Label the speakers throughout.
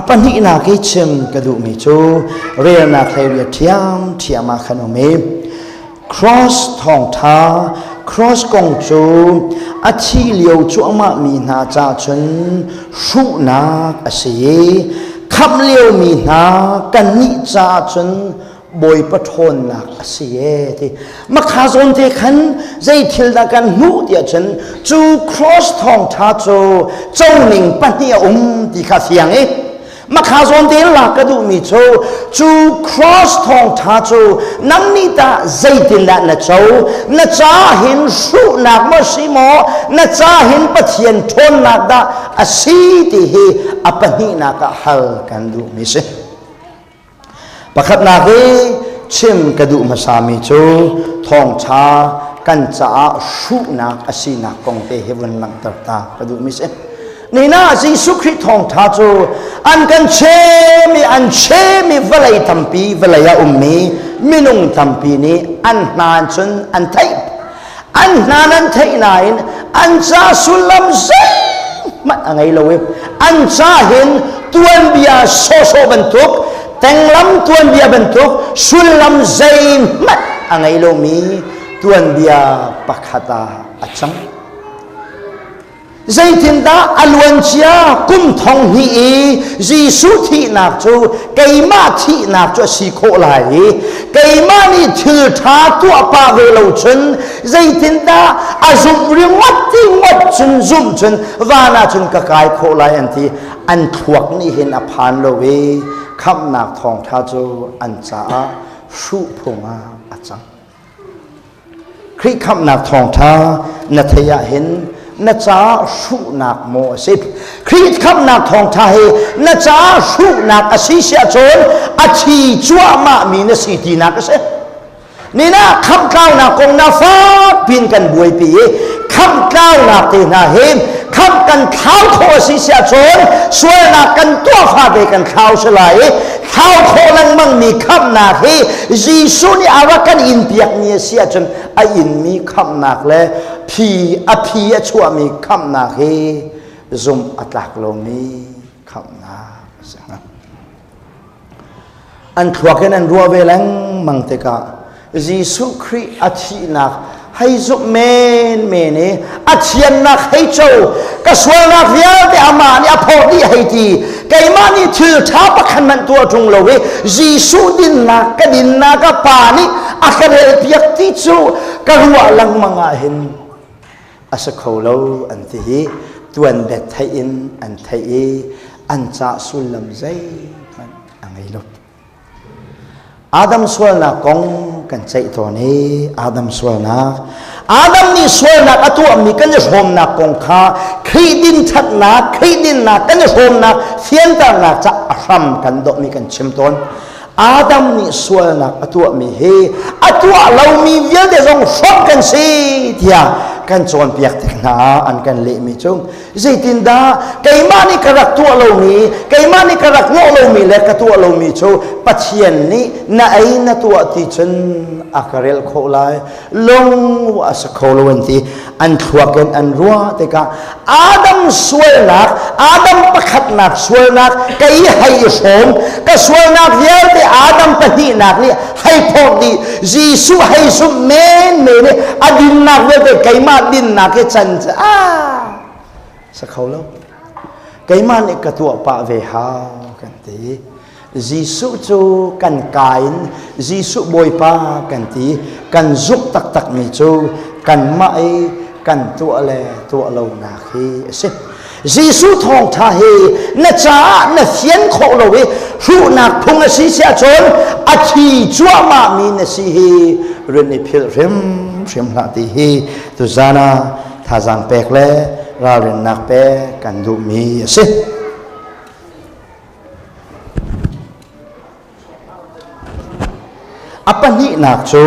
Speaker 1: pahnihnak i chim ka duhmi cu relnak hleiriat ṭhiamṭhiam ah khan um i cross thawngṭha, cross kong cu a thi lio cuahmah mi hna ca cun hruhnak a si i khamh liomi hna kannih caah cun Bawipa ṭhawnnak a si e ti. Makha zawn te khan zei thil dah kan hmuh tiah cun cu cross thawngṭha cu coning pahnih a um ti kha fiang i makha zawn te lak ka duhmi cu cu cross thawngṭha cu nang nih tah zeitindah na co? Na ca hin hruhnak maw si maw, na ca hin Pathian ṭhawnnak dah a si ti hi a pahnihnak ah hal kan duhmi si. Pakhatnak i chim ka duh hmasami cu thawngṭha kan caah hruhnak a sinak kong te hi vun langhter ta ka duhmi si. Nina Jesuh Khrih thawngṭha cu an kan chemi an chemi vawlei tampi, vawlei ah ummi minung tampi nih an hna cun an theih, an hna nan theih nain an ca sullam zeihmanh a ngei lo i an ca hin tuanbia sawhsawh bantuk, tenglam tuanbia bantuk, sullam zeihmanh a ngei lomi tuanbia pakhat ah a cang. Zeitindah a luancia kum thong hnih i Jesuh thihnak cu keimah thihnak cu a si khawh lai i keimah nih thil ṭha tuah pah ve lo cun zeitindah a zumh ringawt ti ngawt cun zumh cun van ah cun ka kai khawh lai an ti. An thluak nih hin a phan lo i khamhnak thawngṭha cu an caah hruh phung ah a cang. Khrih khamhnak thawngṭha na theih ahhin na caah hruhnak maw a si? Khrih khamhnak thawngṭha hi na caah hruhnak a si si ahcun a thi cuahmahmi na si tinak a si. Nina khamhtlaunak kong na fak pin kan buaipi i khamhtlaunak te hna hi khamh kan thlau khawh a si si ahcun sualnak kan tuah fate kan thlau si lai i thlau khawh lengmangmi khamhnak hi Jesuh nih a rak kan in piakmi a si ahcun a inmi khamhnak le phi a phi a chuahmi khamhnak hi zumh a tlak lomi khamhnak a si hnga. An thluak in an ruah ve lengmang tikah Jesuh Khrih a thihnak hei zumh menmen i a thiannak hei co, ka sualnak vialte amah nih a phawt dih hei ti, keimah nih thil ṭha pakhat hmanh tuah ṭung lo i Jesuh dinnak ka dinnak a Pa nih a ka relpiak ti cu ka ruah lengmang ah hin a si kho lo an ti i tuanbia theih in an theih i an cah sullam zeihmanh a ngei lo. Adam sualnak kong kan ceih tawn i Adam sualnak, Adam nih sualnak a tuahmi kan i hrawmnak kong kha Khrih din ṭhatnak, Khrih dinnak kan i hrawmnak fianternak ca a hram kan dawhmi kan chim tawn. Adam nih sualnak a tuahmi hi a tuah lomi vialte zong hrawmh kan si tiah kan cawnpiak tik hna ah an kan lehmi cu zeitindah keimah nih ka rak tuah lomi, keimah nih ka rak ngawh lomi le ka tuah lomi cu Pathian nih na ei na tuah ti cun a ka rel khawh lai? Lung a si kho lo an ti. An thluak in an ruah tikah Adam sualnak, Adam pakhatnak sualnak kei hei i hrawm, ka sualnak vialte Adam pahnihnak nih hei phawt dih, Jesuh hei zumh menmen i a dinnak vialte keimah dinnak hi can cu ah sa kho lo, keimah nih ka tuah pah ve hau kan ti. Jesuh cu kan ka in Jesuh Bawipa kan ti, kan zumh taktakmi cu kanmah i kan tuah le tuah lonak hi a si. Jesuh thawngṭha hi na caah na fian khawh lo i hruhnak phung a si si ahcun a thi cuahmahmi na si hi rin i philh hrimhrim hlah ti hi tuzan ah thazaang pek le ralrinnak pek kan duhmi a si. A pahnihnak cu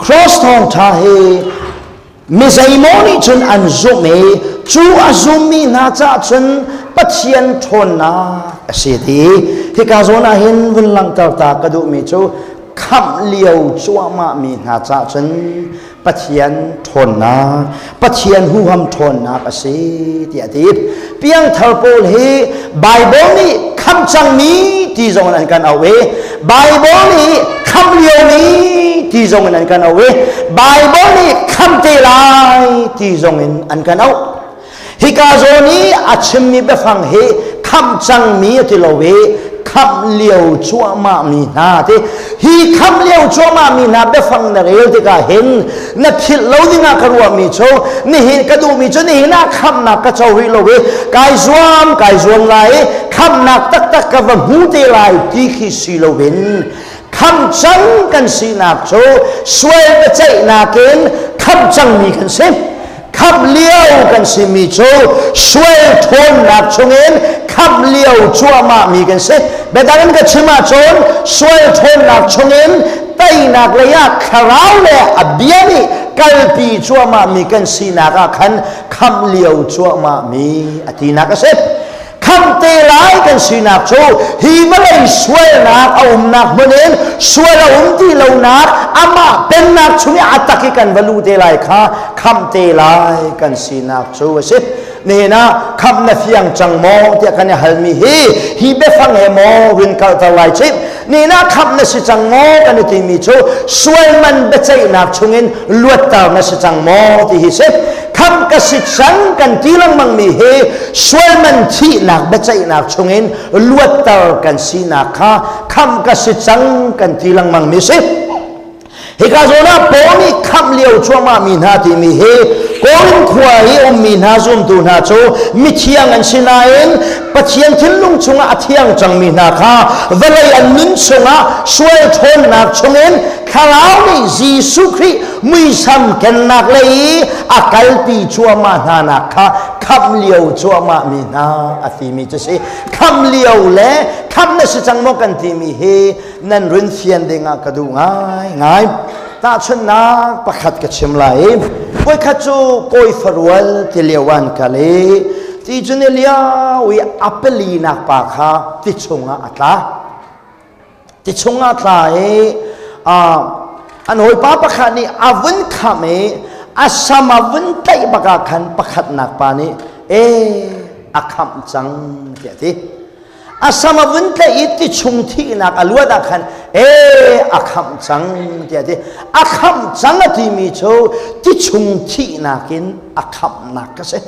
Speaker 1: cross thawngṭha hi mi zeimaw nih cun an zumh i cu a zummi hna caah cun Pathian ṭhawnnak a si ti. Hika zawn ah hin vun langhter ta ka duhmi cu khamh lio cuahmahmi hna caah cun. Pathian ṭhawnnak, Pathian huham ṭhawnnak a si tiah a ti. Piangthar pawl hi Baibal nih khamh cangmi ti zong in an kan auh i Baibal nih khamh liomi ti zong in an kan auh i Baibal nih khamh te lai ti zong in an kan auh. Hika zawn i a chimmi biafang hi khamh cangmi a ti lo i khamh lio cuahmahmi hna ti. Hi khamh lio cuahmahmi hna biafang na rel tikah hin na philh lo dingah ka ruahmi cu nihin ka duhmi cu nihin ah khamhnak ka co rih lo i kai zuam kai zuam lai i khamhnak taktak ka va hmu te lai ti khi si loin khamh cang kan sinak cu sual biaceihnak in khamh cangmi kan si. Khamh lio kan simi cu sual ṭhawnnak chungin khamh lio cuahmahmi kan si. Biadang in ka chim ahcun sual ṭhawnnak chungin teinak lei ah thlarau le a bia nih kalpi cuahmahmi kan sinak ah khan khamh lio cuahmahmi a tinak a si. Khamh te lai kan sinak cu hi vawlei sualnak a umnak hmun in sual a um ti lonak amah pennak chung i a tak i kan va luh te lai kha khamh te lai kan sinak cu a si. Nihin ah khamh na fiang cang maw tiah kan i halmi hi hi biafang he maw rin kalter lai cih. Nihin ah khamh na si cang maw kan i timi cu sual man biaceihnak chungin luatter na si cang maw ti hi si. Khamh ka si cang kan ti lengmangmi hi sualman thihnak biaceihnak chungin luatter kan sinak kha khamh ka si cang kan ti lengmangmi si. Hika zawn ah Paul nih khamh lio cuahmahmi hna timi hi Korin khua i ummi hna zumtu hna cu mithiang an si nain Pathian thinlung chungah a thiang cangmi hna kha vawlei an nun chungah sual ṭhawnnak chungin Thlarau nih Jesuh Khrih muisam kennak lei i a kalpi cuahmah hna nak kha khamh lio cuahmah mi hna a timi cu si. Khamh lio le khamh na si cang maw kan timi hi nan run fian ding ah ka duh ngaingai. Tahchunhnak pakhat ka chim lai i voikhat cu kawi farual ti lio an kal i ti cu ni lio i a palinak pa kha ti chungah a tla. Ti chungah tla i an hawipa pakhat nih a vun khamh i a sam a vun tlaih bak ah khan pakhatnak pa nih e a khamh cang tiah a ti. A sam a vun tlaih i ti chung thihnak a luat ah khan e a khamh cang tiah a ti. A khamh cang a timi cu ti chung thihnak in a khamhnak ka si.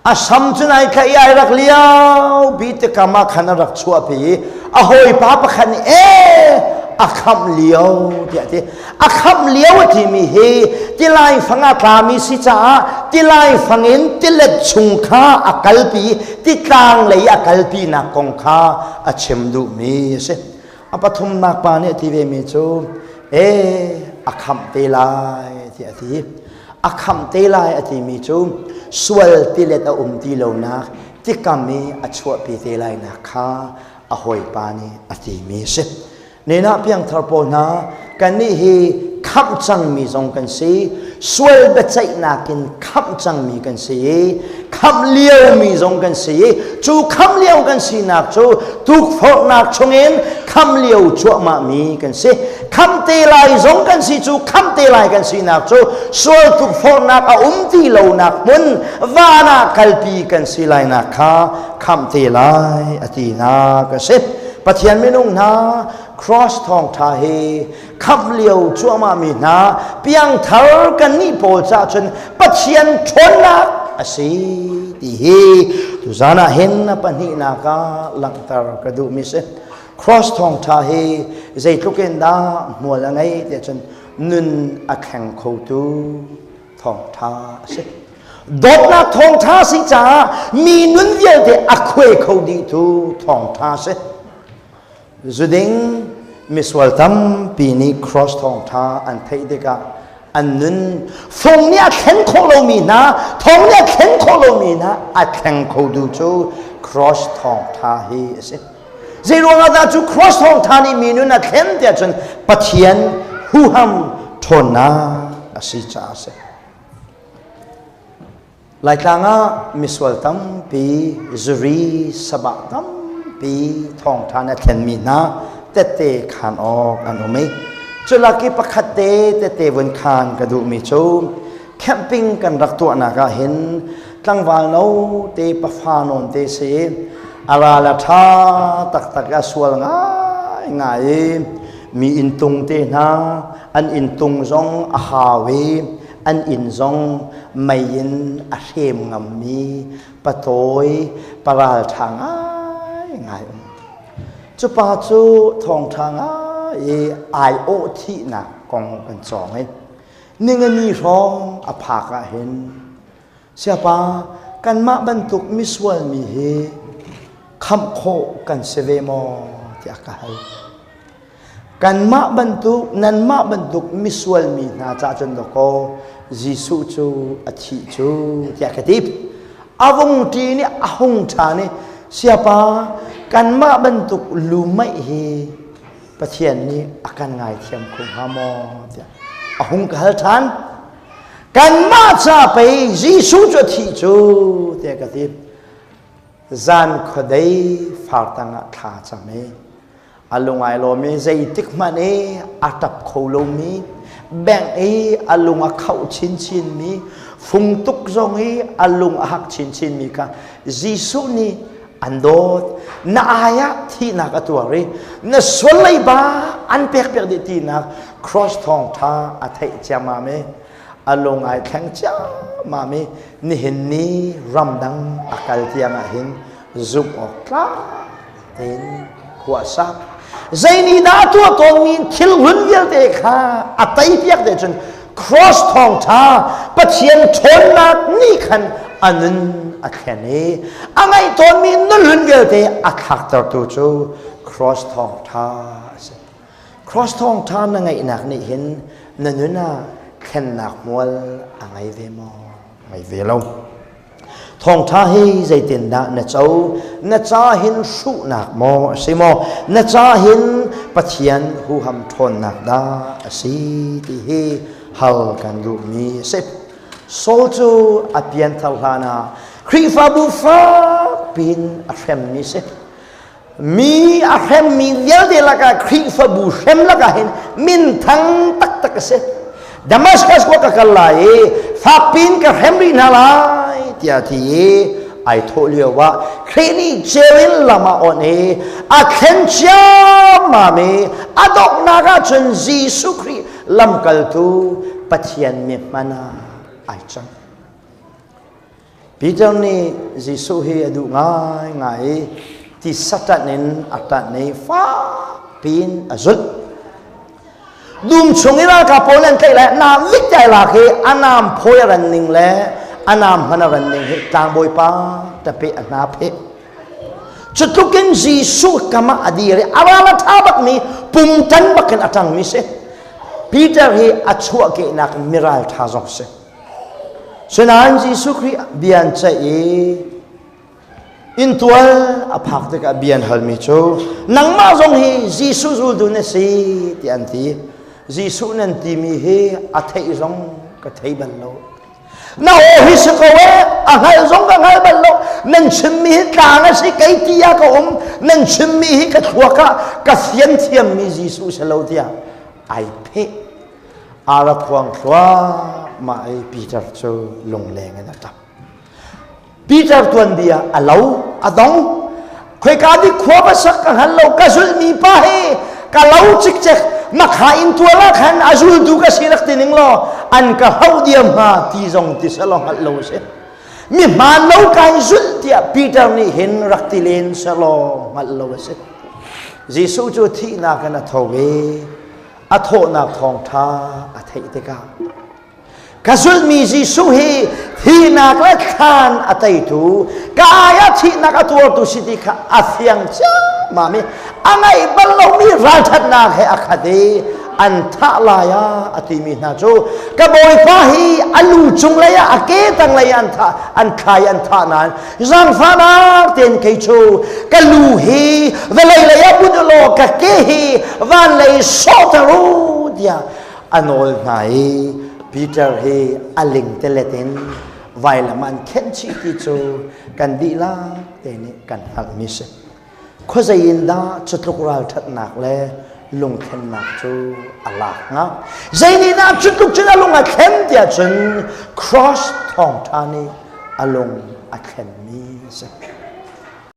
Speaker 1: A sam cu nai kha i ai rak liao bi tikam ah khan a rak chuahpi i a hawipa pakhat nih ee a khamh lio tiah a ti. A khamh lio a timi hi tilai fang a tlami si caah tilai fang in tilet chung kha a kalpi titlang lei a kalpinak kong kha a chim duhmi a si. A pathumnak pa nih a ti vemi cu ee a khamh te lai tiah a ti. A khamh te lai a timi cu sual tilet a um ti lonak tikam i a chuahpi te lainak kha a hawipa nih a timi a si. Nena piangthar pawl hna kannih hi khamh cangmi zong kan si sual biaceihnak in khamh cangmi kan si i khamh liomi zong kan si i cu khamh lio kan sinak cu tukforhnak chungin khamh lio cuahmahmi kan si. Khamh te lai zong kan si cu khamh te lai kan sinak cu sual tukforhnak a um ti lonak hmun van ah kalpi kan si lainak kha khamh te lai a tinak a si. Pathian minung hna cross thawngtha hi khamh lio cuahmahmi hna piangthar kannih pawl caah cun Pathian ṭhawnnak a si ti hi tuzan ah hin a pahnihnak ah langhter ka duhmi si. Cross thawngṭha hi zeitluk in dah hmual a ngei tiah cun nun a thleng khotu thawngṭha a si. Dawtnak thawngṭha a si caah mi nun vialte a khuai kho dihtu thawngṭha a si. Zuding misual tampi nih cross thawngṭha an theih tikah an nun fung nih a thlen khawh lomi hna thawng nih a thlen khawh lomi hna a thleng khotu cu cross thawngṭha hi a si. Zeiruangah dah cu cross thawngtha nih mi nun a thlen tiah cun Pathian huham ṭhawnnak a si caah a si. Laitlang ah misual tampi, zuri sabah tampi thawngtha nih a thlenmi hna tette khaan awk an um i. Culak i pakhat te tete vun khaan ka duhmi cu camping kan rak tuahnak ah hin tlangval no te pafa nawn te si a ral a ṭha taktak a sual ngai ngai i mi inntung te hna an inntung zong a hau i an inn zong mei in a hrem ngammi patawi paral ṭha ngai ngai um. Cu pa cu thawngṭha ngai i aiawh thihnak kong kan cawng i ningani hrawng a phak ah hin siapa kanmah bantuk misual mi hi khamh khawh kan si ve maw tiah ka hal. Kanmah bantuk, nanmah bantuk misual mi hna ca cun dawkaw Jesuh cu a thih cu tiah ka ti. A vung ṭi nih a hung ṭha nih siapa kanmah bantuk lumeih hi Pathian nih a kan ngaithiam kho hnga maw tiah a hung ka hal ṭhan. Kanmah ca pei Jesuh cu a thih cu tiah ka ti. Zan khuadei fartang ah thla cam i a lung ai lawm i zeitik hmanh i a ṭap kho lomi bengh i a lung a khauh chinchinmi fung tuk zong i a lung a hak chinchinmi kha Jesuh nih an dawt. Na ai ah thihnak a tuar i na sual leiba an pekpiak dih tinak cross thawngṭha a theih ciammam i a lung ai thleng ciammam i nihin ni ramdang a kal tiang ah hin zumh awk tlak tein khua a sak. Zei nih dah a tuah tawnmi thil hlun vialte kha a teipiak te cun cross thawngṭha Pathian ṭhawnnak nih khan a nun a thlen i a ngaih tawnmi nun hlun vialte a thlaktertu cu cross thawngṭha a si. Cross thawngṭha na ngaihnak nih hin na nun ah thlennak hmual a ngei ve maw? Ngei ve lo. Thawngṭha hi zeitindah na co? Na ca hin hruhnak maw a si maw? Na ca hin Pathian huham ṭhawnnak dah a si ti hi hal kan duhmi a si. Saul cu a pianthar hlan ah Khrihfabu fak piin a hremmi si. Mi a hremmi vialte lakah Khrihfabu hrem lakah hin minthang taktak a si. Damascus khua ka kal lai i fakpiin ka hrem rih hna lai tiah a ti i ai thawh lio ah Khrih nih ceu in lam a on i a thlen ciammam i a donghnak ah cun Jesuh Khrih lamkaltu Pathian mi hman ah ai cang. Peter nih Jesuh hi a duh ngaingai i tisa ṭanh in a ṭanh i fakpiin a zulh. Dum chung i ralkap pawl an tlaih le naam vik ai lak i a naam phawi a ran ning le a naam hman a ran ning hi tlangbawi pa ṭapeh a hna pheh. Cu tluk in Jesuh kam ah a dir i a ral a ṭha bakmi pum ṭan bakin a ṭangmi si. Peter hi a chuahkehnak miral ṭha zong si. Sinain Jesuh Khrih bia an ceih i inntual a phak tikah bia an halmi cu nangmah zong hi Jesuh zultu na si tiah an ti. Jesuh nan timi hi a theih zong ka thei bal lo. Na aw hi si ko ee, a hngalh zong ka hngal bal lo. Nan chimmi hi tlang a si, kei ti ah ka um. Nan chimmi hi ka thluak ah ka fian thiammi Jesuh si lo tiah ai pheh. A ra khuang thluahmah i Peter cu lungleng in a ṭap. Peter tuanbia a lo, a dong. Khoika dik khua va sak ka hngal lo, ka zulhmi pa hi ka lo cikcek. Makha in tual ah khan a zultu ka si rak ti ning law an ka hloh diam hnga ti zong ti selaw hngalh lo a si. Mi hmaan lo kai zulh tiah Peter nih hin rak ti len selaw hngalh lo a si. Jesuh cu thihnak in a tho i a thawhnak thawngṭha a theih tikah ka zulhmi Jesuh hi thihnak le thlan a teitu ka ai ah thihnak a tuartu si ti kha a fiang ciammam i a ngaih bal lomi ralṭhatnak he a khat i an thah lai ah a timi hna cu ka bawipa hi a lu cung lei ah a ke tang lei ah an thah an thlai an thah nain Zaangfahnak tein kei cu ka lu hi vawlei lei ah bunh law ka ke hi van lei sawhter u tiah a nawl hna i Peter hi a lingtelet in vailam an khenh chih ti cu kan dihlak te nih kan hngalhmi si. Khuazei in dah cutluk ralṭhatnak le Lungthlennak cu a lak hnga. Zei nih dah cu tluk cun a lung a thlen tiah cun cross thawngṭha nih a lung a thlenmi a si.